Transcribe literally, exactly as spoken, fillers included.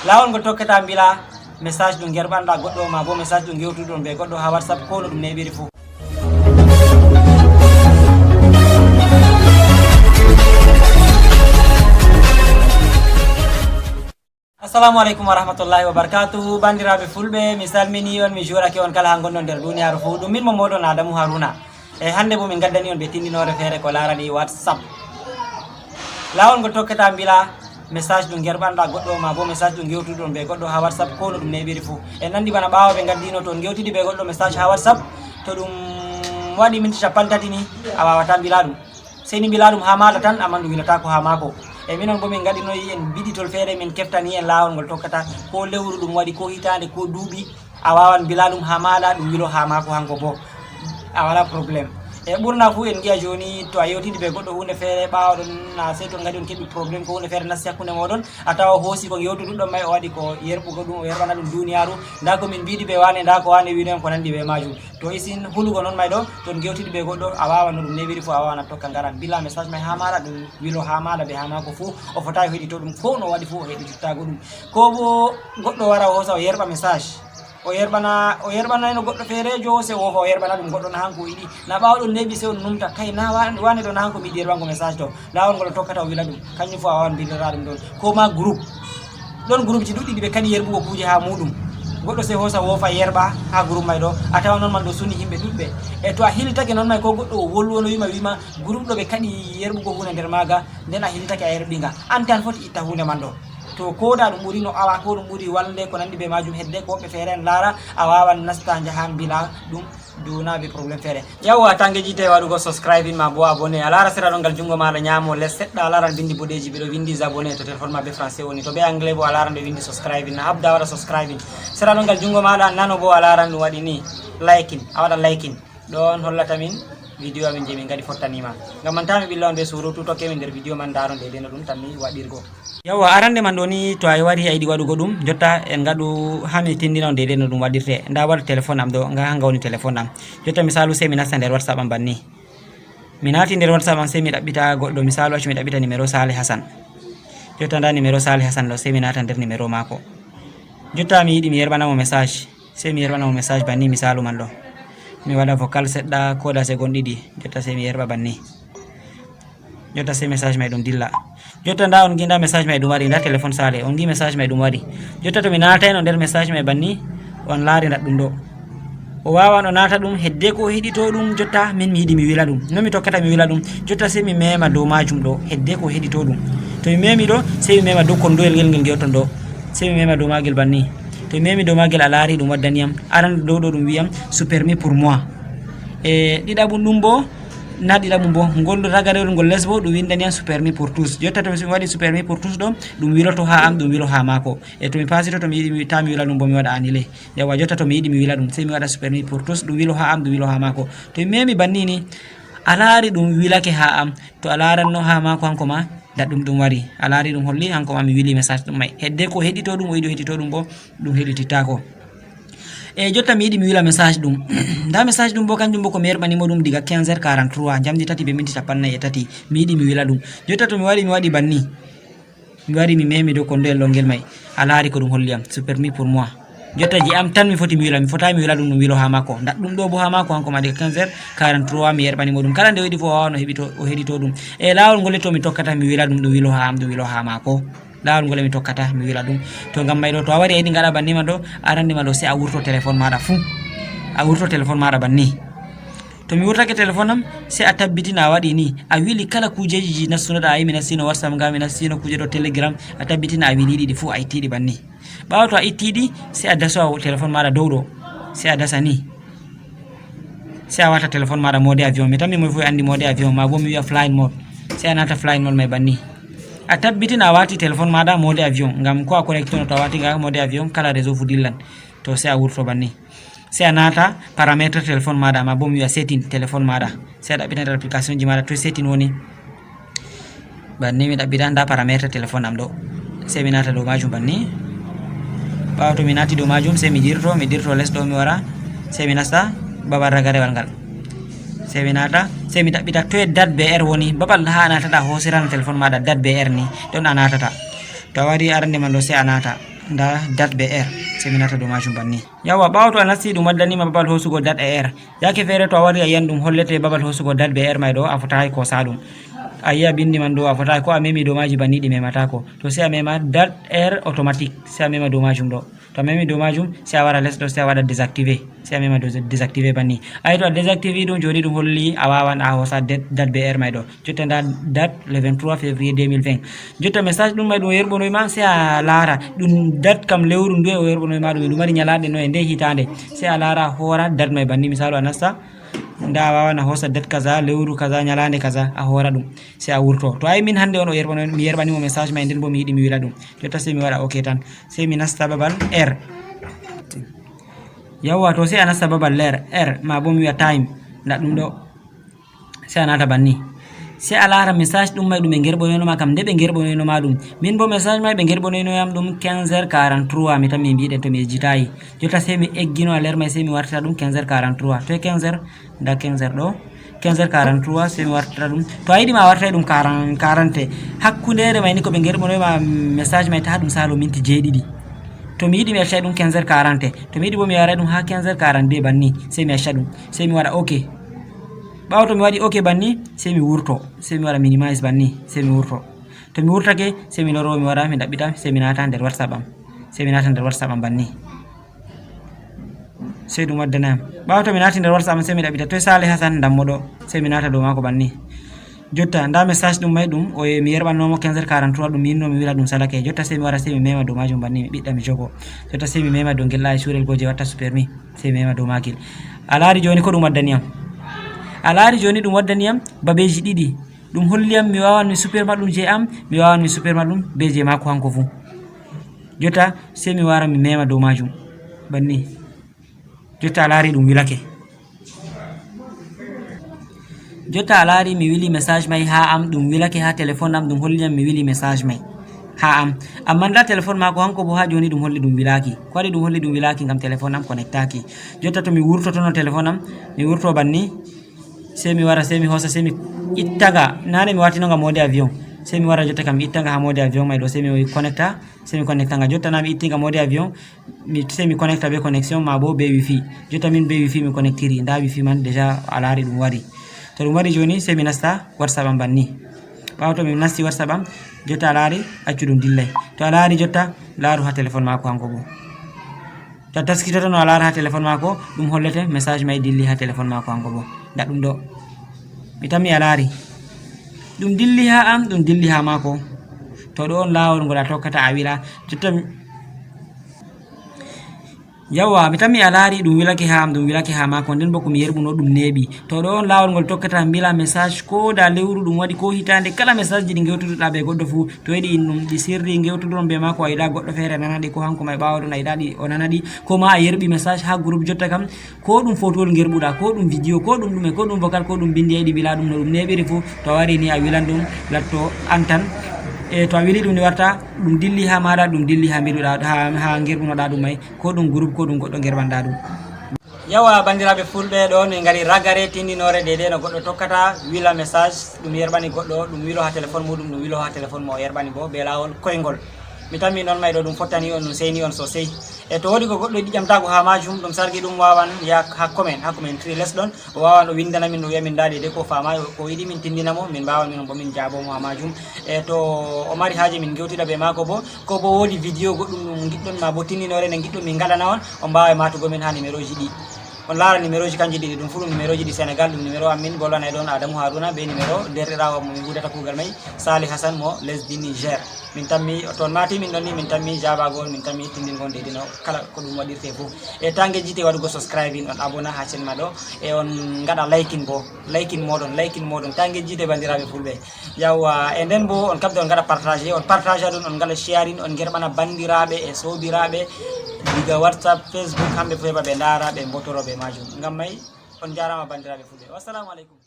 Laawol ngol tokkata mbila message ɗum gerɓanɗa goɗɗo, ma bo message ɗum gewtuɗon be goɗɗo ha WhatsApp, ko no ɗum neɓiri fuu. Assalamu alaikum warahmatullahi wabarakatuhu. Bandiraɓe fulɓe, mi salmini on, mi juurake on kala ha gonɗon nder duniyaaru fuu. Ɗum min mo moɗon Adamu Haruna. E hannde bo min gaddani on be tindinore feere ko larani WhatsApp. Laawol ngol tokkata mbila message ɗum gerɓanɗa goɗɗo, ma bo message ɗum gewtuɗon be goɗɗo ha WhatsApp, ko no ɗum neɓiri fuu. En nandi bana ɓaawo ɓe gaddino, to on gewtidi be goɗɗo message ha WhatsApp, to ɗum waɗi minti cappanɗe tati ni, a wawata mbila ɗum. Sey ni mbila ɗum ha maɗa tan, amma ɗum wilata ko ha maako. E minon bo min gaɗinoyi en biditol feere, min keftani en laawol ngol tokkata, ko lewru ɗum waɗi, ko hitaande, ko duuɓi, a wawan mbila ɗum ha maɗa, ɗum wilo ha maako hanko bo. A wala problème. E ɓurna fuu en ngi'a jooni, to a yewtidi be goɗɗo huunde feere, ɓaawo ɗon na sey to on ngaɗi on keɓi problème, ko huunde feere nasti hakkunde moɗon, a tawa o hoosi ko yewtuduɗon may, o waɗi ko yerɓugo ɗum, o yerɓana ɗum duniyaaru. Nda ko min mbiɗi be wane, nda ko wane wino en, ko nandi be majum. To isin hulugo non may ɗo, to on gewtidi be goɗɗo, a wawan no ɗum neɓiri fuu, a wawan a tokka ngara bila message may ha maɗa, ɗum wilo ha maɗa be ha maako fuu. O fotayi heɗito ɗum, ko no waɗi fuu o heɗitittago ɗum. Ko bo goɗɗo wara o hoosa o yerɓa message. O yerɓana, o yerɓanayno goɗɗo feerejo, sey o woofa o yerɓana ɗum goɗɗo na hanko o yiɗi. Na ɓaawo ɗon neeɓi sey on numta, kay na wa-, wane ɗo na hanko mi yiɗi yerɓango message to. Laawol ngol o tokkata o wila ɗum, kanjum fuu a wawan mbindoɗa ɗum ɗon. Ko ma groupe. Ɗon groupeji ɗuɗɗi ɗi ɓe kadi yerɓugo kuuje ha muɗum. Goɗɗo sey hoosa woofa yerɓa ha groupe may ɗo. A tawa non man ɗo suni himɓe ɗuɗɓe. E to a hilitake non may ko goɗɗo o wolwono wima, wima groupe ɗo ɓe kadi yerɓugo huunde nder maaga, nden a hilitake a yerɓi nga. An tan foti itta huunde man ɗo. To ko da ɗum ɓuri no awa, ko ɗum ɓuri walde, ko nandi be majum, hedde ko woɓɓe feere en laara, a wawan nasta njaha mbila ɗum duna be problème feere. Yawwa, tangeji te waɗugo subscribing ma bo abonné. A laara sera ɗon ngal jungo maɗa nyamo les seɗɗa, a laran bindi boɗeji ɓe ɗo vindi abonné to téléphone ma be français woni. To be anglais bo a laran ɓe vindi subscribing. Na habda waɗa subscribing. Sera ɗon ngal jungo maɗa nano bo a laran ɗum waɗi ni liking. A waɗa liking. Ɗon hollata min video amin je min ngaɗi fottanima. Ngam man ta mi ɓilla on be surutu, tokke min nder video man ndaron deydey no ɗum tammi waɗirgo. Yawwa, arande man ɗo ni to a wari a yiɗi waɗugo ɗum, jotta en ngaɗu ha mi tindina on deydey no ɗum waɗirte. Nda waɗa téléphone am ɗo, nga hanga woni téléphone am. Jotta misalu sey mi nasta nder WhatsApp am banni. Mi nati nder WhatsApp am sey mi ɗaɓɓita goɗɗo, misalu accu mi ɗaɓɓita numéro Saleh Hassan. Jotta nda numéro Saleh Hassan ɗo, sey mi nata nder numéro mako. Jotta mi yiɗi mi yerɓana mo message. Sey mi yerɓana mo message banni, misalu man ɗo. Mi waɗa vocal seɗɗa, ko da segon ɗiɗi. Jotta sey mi yerɓa banni. Jotta sey message may ɗum dilla. Jotta nda on ngi nda message may ɗum wari, nda téléphone Saleh. On ngi message may ɗum wari. Jotta to mi natayno nder message may banni, on laari nda ɗum ɗo. O wawan o nata ɗum, hedde ko heɗito ɗum, jotta min mi yiɗi mi wila ɗum. No mi tokkata mi wila ɗum? Jotta sey mi mema dow majum ɗo, hedde ko heɗito ɗum. To mi memi ɗo, sey mi mema dow kondoyel ngel ngel gewton ɗo. Sey mi mema dow magel banni. To mi memi dow magel a laari ɗum waddaniyam. Aran dow ɗo ɗum wiyam, c'est permis pour moi. E ɗiɗaɓum ɗum bo, na ɗiɗaɓum bo, ngol ragarewol ngol les bo, ɗum windaniyam c'est permis pour tous. Jotta to mi waɗi c'est permis pour tous ɗo, ɗum wiloto ha am, ɗum wilo ha mako. E to mi pasito to mi yiɗi mi, ta mi wila ɗum bo mi waɗa annulé. Yawwa, jotta to mi yiɗi mi wila ɗum, sey mi waɗa c'est permis pour tous, ɗum wilo ha am, ɗum wilo ha mako. To mi memi banni ni, a laari ɗum wilake ha am, to a laaranno ha mako hanko ma, da ɗum ɗum wari. A laari ɗum holli hanko ma mi wili message ɗum may. Hedde ko heɗito ɗum, o yiɗi o heɗito ɗum bo, ɗum heɗitittako. E jotta mi yiɗi mi wila message ɗum. Nda message ɗum bo kanjum bo ko mi yerɓani mo ɗum diga quinze heures quarante-trois, jamdi tati be minti capannay e tati. Mi yiɗi mi wila ɗum. Jotta to mi wari mi waɗi banni. Mi wari mi memi dow kondoyel ɗo ngel may. A laari ko ɗum holli am. C'est permis pour moi. Jotta je am tan mi foti mi wila, mi fotayi mi wila ɗum, ɗum wilo ha mako. Nda ɗum ɗo bo ha mako hanko ma diga quinze heures quarante-trois mi yerɓani mo ɗum. Kala nde o yiɗi fo o wawan o heɓito, o heɗito ɗum. E laawol ngol to mi tokkata mi wila ɗum, ɗum wilo ha am, ɗum wilo ha mako. Laawol ngol mi tokkata mi wila ɗum. To ngam may ɗo to a wari a yiɗi ngaɗa banni ma ɗo, arande ma ɗo sey a wurto téléphone maɗa fuu. A wurto téléphone maɗa banni. To mi wurtake téléphone am, sey a tabbitina a waɗi ni. A wili kala kujeji ji nastunoɗa, a yi mi nastino WhatsApp nga, mi nastino kuje ɗo Telegram, a tabbitina a wili ɗiɗi fuu a ittiɗi banni. Ɓaawo to a ittiɗi, sey a daso téléphone maɗa dow ɗo. Sey a dasa ni. Sey a wata téléphone maɗa mode avion. Mi tammi moy fuu e andi mode avion, ma bo mi wi'a flight mode. Sey a nata flight mode may banni. A tabbitina a wati téléphone maɗa mode avion, ngam ko a connecté no to a wati nga mode avion, kala réseau fu dillan. To sey a wurto banni. Sey a nata paramètre téléphone maɗa, ma bo mi wi'a setting téléphone maɗa. Sey a ɗaɓɓita nder application ji maɗa to setting woni. Banni mi ɗaɓɓita nda paramètre téléphone am ɗo. Sey mi nata dow majum banni. Ɓaawo to mi nati dow majum sey mi dirto, mi dirto les ɗo mi wara. Sey mi nasta babal ragarewal ngal. Sey mi nata, sey mi ɗaɓɓita to e date B R woni, babal ha a natata a hosirana téléphone maɗa date B R ni, ɗon a natata. To a wari arande man ɗo sey a nata. Nda date be heure, sey mi nata dow majum banni. Yawwa, ɓaawo to a nasti ɗum waddanima babal hosugol date e heure. Yaake feere to a wari a yiyan ɗum hollete babal hosugol date be heure may ɗo, a fotaay kosa ɗum. A yiya bindi man ɗo, a fotaay, ko a memi dow maji banni ɗi mematako. To sey a mema date heure automatique, sey a mema dow majum ɗo. To a memi dow majum, sey a wara les ɗo, sey a waɗa désactiver. Sey a mema dow désactiver banni. Ayi to a désactiver ɗum, joni ɗum holli a wawan a hosa date, date be heure may ɗo. Jotta nda date le vingt-trois février deux mille vingt. Jotta message ɗum may ɗum yerɓonoy ma, sey a laara. Ɗum date kam lewru ndu e o yerɓonoy ma ɗum, e ɗum mari nyalaɗe no e nde hitande. Sey a laara a hoora date may banni. Misalu a nasta, nda a wawan a hosa date kaza, lewru kaza, nyalande kaza, a hoora ɗum. Sey a wurto. To ayi min hande on o yerɓano, mi yerɓanimo message may, nden bo mi yiɗi mi wila ɗum. Jotta sey mi waɗa ok tan. Sey mi nasta babal heure. Yawwa, to sey a nasta babal heure, heure, ma bo mi wi'a time. Nda ɗum ɗo. Sey a nata banni. Sey a laara message ɗum may ɗum ɓe ngerɓonoyno ma kam, nde ɓe ngerɓonoyno ma ɗum. Min bo message may ɓe ngerɓonoyno yam ɗum quinze heures quarante-trois, mi tammi mbiɗen to mi yejjitayi. Jotta sey mi eggino à l'heure may, sey mi wartira ɗum quinze heures quarante-trois. To e quinze heures, nda quinze heures ɗo. Quinze heures quarante-trois, sey mi wartira ɗum. To a yiɗi ma a wartay ɗum quarante, quarante. Hakkundeere may ni ko ɓe ngerɓonoy ma message may, taha ɗum salo minti jeeɗiɗi. To mi yiɗi mi acca ɗum quinze heures quarante. To mi yiɗi bo mi wara ɗum ha quinze heures quarante-deux banni, sey mi acca ɗum. Sey mi waɗa ok. Ɓaawo to mi waɗi ok banni, sey mi wurto. Sey mi waɗa minimize banni, sey mi wurto. To mi wurtake, sey mi loro mi wara mi ɗaɓɓita, sey mi nata nder WhatsApp am. Sey mi nata nder WhatsApp am banni. Sey ɗum waddana yam. Ɓaawo to mi nati nder WhatsApp am, sey mi ɗaɓɓita, "Toy Sale Hassan?" Ndammo ɗo. Sey mi nata dow maako banni. Jotta, nda message ɗum may ɗum, o mi yerɓannomo quinze heures quarante-trois, ɗum mi yinno mi wila ɗum salake. Jotta sey mi wara, sey mi mema dow majum banni, mi ɓiɗɗa mi jogo. Jotta sey mi mema dow ngel layi suurel go je watta super mi. Sey mi mema dow makil. A laari joni ko ɗum waddani yam? A laari joni ɗum waddani yam babeji ɗiɗi. Ɗum holli yam mi wawan mi super ma ɗum je am, mi wawan mi super ma ɗum be je maako hanko fu. Jotta sey mi wara mi mema dow majum. Banni. Jotta a laari ɗum wilake. Jotta a laari mi wili message may ha am, ɗum wilake ha téléphone am, ɗum holli yam mi wili message may ha am. Amma nda téléphone maako hanko bo ha joni ɗum holli ɗum wilaki. Ko waɗi ɗum holli ɗum wilaki? Ngam téléphone am connectaki. Jotta to mi wurtotono téléphone am, mi wurto banni, sey mi wara, sey mi hosa, sey mi ittaga. Nane mi watinoga mode avion. Sey mi wara jotta kam mi ittaga ha mode avion may ɗo, sey mi connecta, sey mi connectaga. Jotta na mi ittiga mode avion, mi, sey mi connecta be connexion ma bo be wifi. Jotta min be wifi mi connectiri. Nda wifi man déjà a laari ɗum wari. To ɗum wari joni, sey mi nasta WhatsApp am banni. Ɓaawo to mi nasti WhatsApp am, jotta a laari, accu ɗum dillay. To a laari jotta, laaru ha téléphone maako hanko bo. To a taskitoto no a laara ha téléphone maako, ɗum hollete message may dilli ha téléphone maako hanko bo. Nda ɗum ɗo. Mi tammi a laari. Ɗum dilli ha am, ɗum dilli ha maako. To ɗo on laawol ngol a tokkata a wila. Jotta mi, yawwa, mi tammi a laari ɗum wilake ha am, ɗum wilake ha maako. Nden bo ko mi yerɓuno ɗum neeɓi. To ɗo on laawol ngol tokkata mbila message ko da lewru ɗum waɗi ko hitande, kala message ji ɗi ngewtuɗa be goɗɗo fu, to yiɗi in ɗum ɗi sirri ngewtuɗon be maako, a yiɗa goɗɗo feere nana ɗi, ko hanko may ɓaawo ɗon a yiɗa ɗi o nana ɗi, ko ma a yerɓi message ha groupe jotta kam, ko ɗum fotowol ngerɓuɗa, ko ɗum vidéo, ko ɗum ɗume, ko ɗum vocal, ko ɗum bindi a yiɗi bila ɗum no ɗum neeɓiri fu, to a wari ni a wilan ɗum latto an tan. E to a wili ɗum ni warta ɗum dilli ha maɗa, ɗum dilli ha mbiɗuɗa, ha, ha ngerɓunoɗa ɗum may, ko ɗum groupe, ko ɗum goɗɗo ngerɓanɗa ɗum. Yawa, bandiraɓe fulɓe, ɗo min ngari ragare tindinore, dede no goɗɗo tokkata wila message, ɗum yerɓani goɗɗo, ɗum wilo ha téléphone muɗum, ɗum wilo ha téléphone mo o yerɓani bo be lawol koyngol. Mi tammi non may ɗo ɗum fottani on, ɗum seyni on sosey. E to wodi ko goɗɗo yiɗi ƴamtago ha majum, ɗum sargi ɗum wawan ya ha comment, ha commentary les ɗon, o wawan o windana min, o wiya min nda dede ko fama, ko yiɗi min tindina mo, min mbawan min bo min jaabo mo ha majum. E to o mari haje min gewtida be mako bo, ko bo wodi vidéo goɗɗum ɗum giɗɗon ma bo tindinore nde giɗɗon min gaɗana on, on mbawa matugo min ha numéro ji ɗi. On laara numéro ji kanji ɗiɗi, ɗum fu ɗum numéro ji ɗi Sénégal, ɗum numéro am min bolwanay ɗon Adamu Haruna be numéro derɗirawo mo min hudata kugal may, Sali Hassan mo lesdi Niger. Min tammi to on mati min ɗon ni, min tammi jabagol, min tammi tindingol de dino kala ko ɗum waɗirte fof. E tange jite waɗugo subscribe in, on abona ha chaîne ma ɗo, e on ngaɗa like in bo, like in moɗon, like in moɗon, tange jite bandiraɓe fulɓe. Yawwa, e nden bo on kabda on ngaɗa partage, on partage ɗum, on ngaɗa sharing, on gerɓana bandiraɓe e sobiraɓe diga WhatsApp, Facebook, hamɓe fof heɓa ɓe ndaara, ɓe mbotoro be majum. Ngam may on jarama bandiraɓe fulɓe. Wassalamu aleykum.